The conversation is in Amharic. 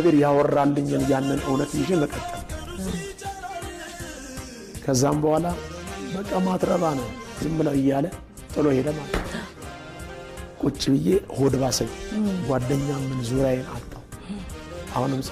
እግዚአብሔር ያወራልኝን ያንን እውነት ይዤ መቀጠል። ከዛም በኋላ በቃ ማትረባ ነው ዝም ብለው እያለ ጥሎ ሄደ ማለት ነው። ቁጭ ብዬ ሆድ ባሰኝ። ጓደኛ ምን ዙሪያዬን አጣሁ። አሁንም